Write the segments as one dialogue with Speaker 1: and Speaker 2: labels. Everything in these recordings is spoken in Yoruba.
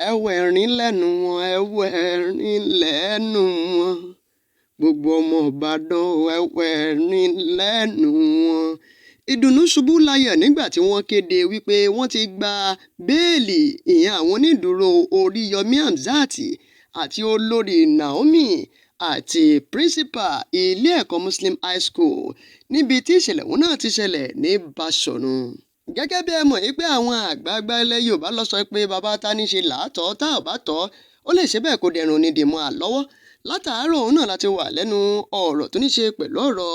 Speaker 1: Ẹ wo ẹ̀rín lẹ́nu wọn, ẹ wo ẹ̀rín lẹ́nu wọn. Gbogbo ọmọ Ìbàdàn, ẹ wo ẹ̀rín lẹ́nu wọn. Ìdùnnú ṣubú layọ̀ nígbà tí wọ́n kéde wípé wọ́n ti gba béèlì ìyẹn àwọn onídùúró Oríyọmí Hamzat àti olórí Naomi àti principal ilé ẹ̀kọ́ Muslim High School níbi tí ìṣẹ̀lẹ̀ ọ̀hún náà ti ṣẹlẹ̀ ní Báṣọ̀run. Gẹ́gẹ́ bí ẹ mọ̀ wípé àwọn àgbààgbà ilẹ̀ Yorùbá ló sọ pé bàbá ta ní ṣe làátọ́, tá ò bá tọ́, ó lè ṣe bẹ́ẹ̀ kó dẹrùn ní dìmọ́ àlọ́wọ́. Látàárọ̀ òun náà láti wà lẹ́nu ọ̀rọ̀ tó ní ṣe pẹ̀lú ọ̀rọ̀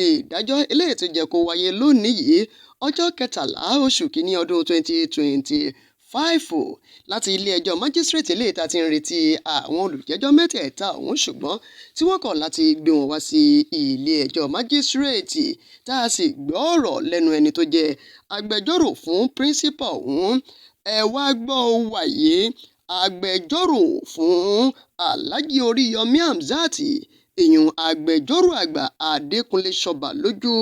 Speaker 1: ìdájọ́ eléyìí tó jẹ́ kó wáyé lónìí yìí, ọjọ́ 13 oṣù kìíní ọdún 2025, láti ilé ẹjọ́ májísírèètì eléyìí tá ti ń retí àwọn olùjẹ́jọ́ mẹ́tẹ̀ẹ̀ta ọ̀hún, ṣùgbọ́n tí wọ́n kọ̀ láti gbé wọn wá sí ilé ẹjọ́ májísírèètì, tá a sì gbọ́ ọ̀rọ̀ lẹ́nu ẹni tó jẹ́ agbẹjọ́rò fún píríncípà ọ̀hún. Ẹ wá gbọ́ wàyí, agbẹjọ́rò fún Alhaji Oríyọmí Hamzat, ìyún agbẹjọ́rò àgbà Adékúnlé Ṣọbalójú,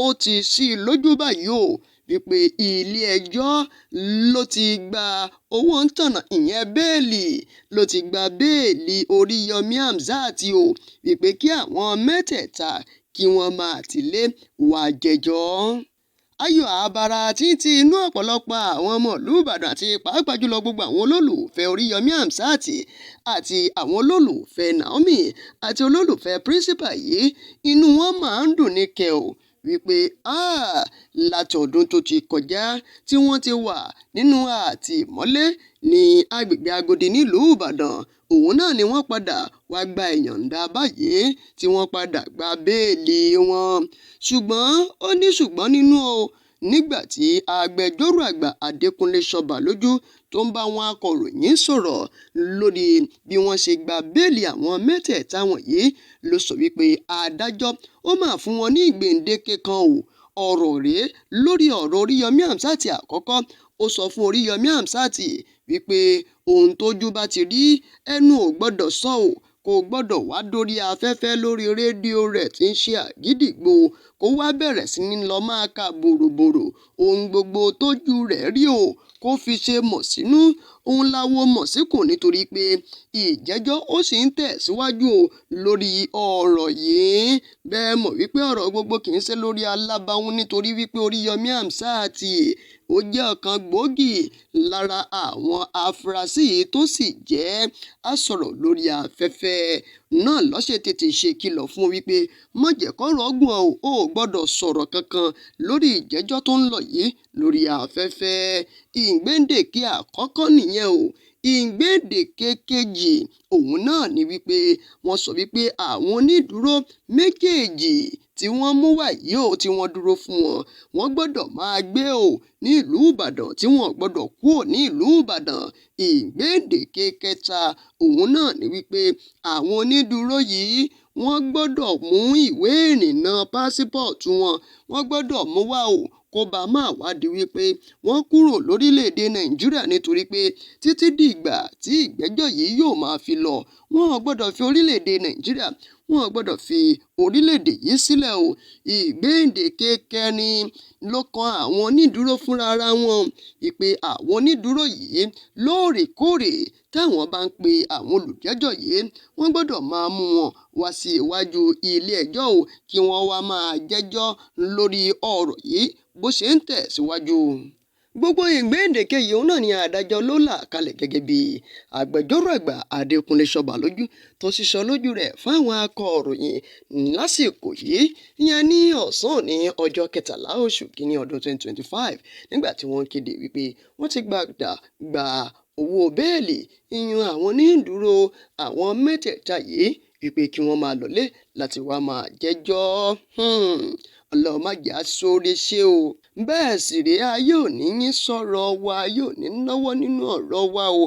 Speaker 1: ó ti sí i lójú báyìí o wípé ilé ẹjọ́ ló ti gba owó ń tànà, ìyẹn bẹ́ẹ̀lì, ló ti gba béèlì Oríyọmí Hamzat o, wípé kí àwọn mẹ́tẹ̀ẹ̀ta kí wọ́n máa tilé wá jẹjọ́. Ayọ̀ àbàrà títí inú ọ̀pọ̀lọpọ̀ àwọn ọmọ ìlú Ìbàdàn àti pàápàá jùlọ gbogbo àwọn olólùfẹ́ Oríyọmí Hamzat àti àwọn olólùfẹ́ Naomi àti olólùfẹ́ principal yìí, inú wọn máa ń dùn ní kẹ́ o wípé láti ọdún tó ti kọjá tí wọ́n ti wà nínú àtìmọ́lé ní agbègbè Agodi nílùú Ìbàdàn, òun náà ni wọ́n padà wá gba ìyọ̀ǹda báyìí tí wọ́n padà gba béèlì wọn. Ṣùgbọ́n ó ní ṣùgbọ́n nínú o, nígbà tí agbẹjọ́rò àgbà Adékúnlé Ṣọbalójú tó ń bá àwọn akọ̀ròyìn sọ̀rọ̀ lórí bí wọ́n ṣe gba béèlì àwọn mẹ́tẹ̀ẹ̀ta wọ̀nyí, ló sọ wípé adájọ́ ó máa fún wọn ní gbèǹdéke kan o. Ọ̀rọ̀ rèé lórí ọ̀rọ̀ Oríyọmí Hamzat. Àkọ́kọ́, ó sọ fún Oríyọmí Hamzat wípé ohun tójú bá ti rí, ẹnu ò gbọ́dọ̀ sọ ò, kò gbọ́dọ̀ wá dórí afẹ́fẹ́ lórí rédíò rẹ̀ tí ń ṣe Àgídìgbo, kó wá bẹ̀rẹ̀ sí ní lọ máa ka bòròbòrò ohun gbogbo tójú rẹ̀ rí o, kó fi ṣe mọ̀ sínú òun láwo mọ̀ síkùn, nítorí pé ìjẹ́jọ́ ó sì ń tẹ̀síwájú o lórí ọ̀rọ̀ yìí. Bẹ́ẹ̀ mọ̀ wípé ọ̀rọ̀ gbogbo kì í ṣe lórí alábàáhùn, nítorí wípé Oríyọmí Hamzat ó jẹ́ ọ̀kan gbòógì lára àwọn afurasí yìí tó sì jẹ́ asọ̀rọ̀ lórí afẹ́fẹ́ náà lọ́sẹ̀ tètè ṣe kìlọ̀ fún wípé má jẹ́ kọ́rọ̀ gùn ọ́, ò gbọ́dọ̀ sọ̀rọ̀ kankan lórí ìjẹ́jọ́ tó ń lọ yìí lórí afẹ́fẹ́. Ìgbéǹdéke àkọ́kọ́ nìyẹn o. Ìgbéǹdéke kejì òun náà ni wípé wọ́n sọ wípé àwọn onídùúró méjèèjì tí wọ́n mú wá yìí o, tí wọ́n dúró fún wọn, wọ́n gbọ́dọ̀ máa gbé o ní ìlú Ìbàdàn, tí wọ́n gbọ́dọ̀ kúrò ní ìlú Ìbàdàn. Ìgbéǹdéke kẹta òun náà ni wípé àwọn onídùúró yìí, wọ́n gbọ́dọ̀ mú ìwé ìrìnnà pásípọ̀tù wọn, wọ́n gbọ́dọ̀ mú wá o, kó bá máa wá di wípé wọ́n kúrò lórílẹ̀‐èdè Nàìjíríà, nítorí pé títí dìgbà tí ìgbẹ́jọ́ yìí yóò máa fi lọ, wọn ò gbọ́dọ̀ fi orílẹ̀‐èdè Nàìjíríà, wọn ò gbọ́dọ̀ fi orílẹ̀‐èdè yìí sílẹ̀ o. Ìgbéǹdéke kẹrin ló kan àwọn onídùúró fúnra ara wọn, ìpè àwọn onídùúró yìí, lóòrèkóòrè táwọn bá ń pe àwọn olùjẹ́jọ́ yìí, wọ́n gbọ́dọ̀ máa mú wọn wá sí iwájú ilé ẹjọ́ o, kí wọ́n wá máa jẹ́jọ́ lórí ọ̀rọ̀ yìí bó ṣe ń tẹ̀síwájú. Gbogbo ìgbéǹdéke yìí òun náà ni adájọ́ ló là kalẹ̀ gẹ́gẹ́ bí agbẹjọ́rò àgbà Adékúnlé Ṣọbalójú tó sísọ lójú rẹ̀ fáwọn akọ̀ròyìn lásìkò yìí, ìyẹn ní ọ̀sán ní ọjọ́ 13 oṣù kìíní ọdún 2025, nígbà tí wọ́n kéde wípé wọ́n ti gbàdà gba owó bẹ́ẹ̀lì ìyún àwọn onídùúró àwọn mẹ́tẹ̀ẹ̀ta yìí, wípé kí wọ́n máa lọlé láti wá máa jẹ́jọ́. Ọlọ́run má jẹ́ á sóore ṣe o. Bẹ́ẹ̀ sì rèé, ayé ò ní yín sọ̀rọ̀ wa, ayé ò ní náwó nínú ọ̀rọ̀ wa o.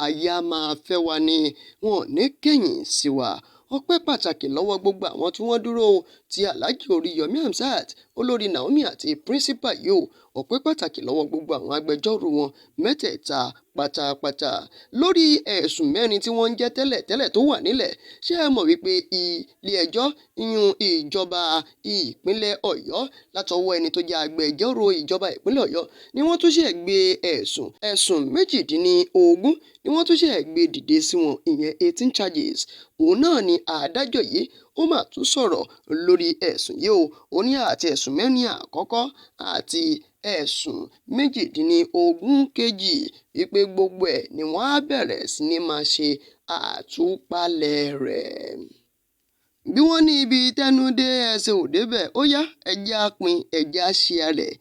Speaker 1: Ayé á máa fẹ́ wa ni, wọn ò ní kẹ̀yìn sí wa. Ọpẹ́ pàtàkì lọ́wọ́ gbogbo àwọn tí wọ́n dúró ti Alhaji Oríyọmí Hamzat, Olórí Naomi àti Principal yìí o. Ọpẹ́ pàtàkì lọ́wọ́ gbogbo àwọn agbẹjọ́rò wọn mẹ́tẹ̀ẹ̀ta pátápátá lórí ẹ̀sùn 4 tí wọ́n ń jẹ́ tẹ́lẹ̀ tẹ́lẹ̀ tó wà nílẹ̀. Ṣé ẹ mọ̀ wípé ilé-ẹjọ́ ìyún ìjọba ìpínlẹ̀ Ọ̀yọ́, látọwọ́ ẹni tó jẹ́ agbẹjọ́rò ìjọba ìpínlẹ̀ Ọ̀yọ́, ni wọ́n tún ṣe gbé ẹ̀sùn 18 ni wọ́n tún ṣe gbé dìde sí wọn, ìyẹn 18 charges. Òun náà ni adájọ́ yìí ó mà tún sọ̀rọ̀ lórí ẹ̀sùn yìí o. Ó ní àti ẹ̀sùn 4 àkọ́kọ́ àti ẹ̀sùn 18 kejì, wípé gbogbo ẹ̀ ni wọ́n á bẹ̀rẹ̀ sí ní máa ṣe àtúpalẹ̀ rẹ̀. Bí wọ́n ní ibi tẹ́nu dé, ẹsẹ̀ ò débẹ̀. Ó yá, ẹjẹ́ á pín, ẹjẹ́ á ṣe rẹ̀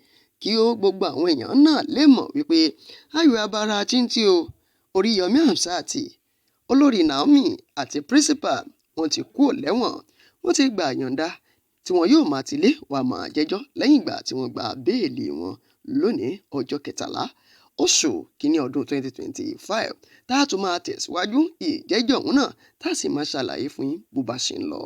Speaker 1: kí ó gbogbo àwọn èèyàn náà lè mọ̀ wípé ayò abara tíntín o. Oríyọmí Hamzat, Olórí Naomi àti Principal, wọ́n ti kúrò lẹ́wọ̀n, wọ́n ti gba àyọ̀ǹda tí wọn yóò máa tilé wàá máa jẹ́jọ́ lẹ́yìn ìgbà tí wọ́n gba béèlì wọn lónìí, ọjọ́ 13 oṣù kínní ọdún 2025, tá a tún máa tẹ̀síwájú ìjẹ́jọ́ ọ̀hún náà, tá a sì máa ṣàlàyé fún yín bó bá ṣe ń lọ.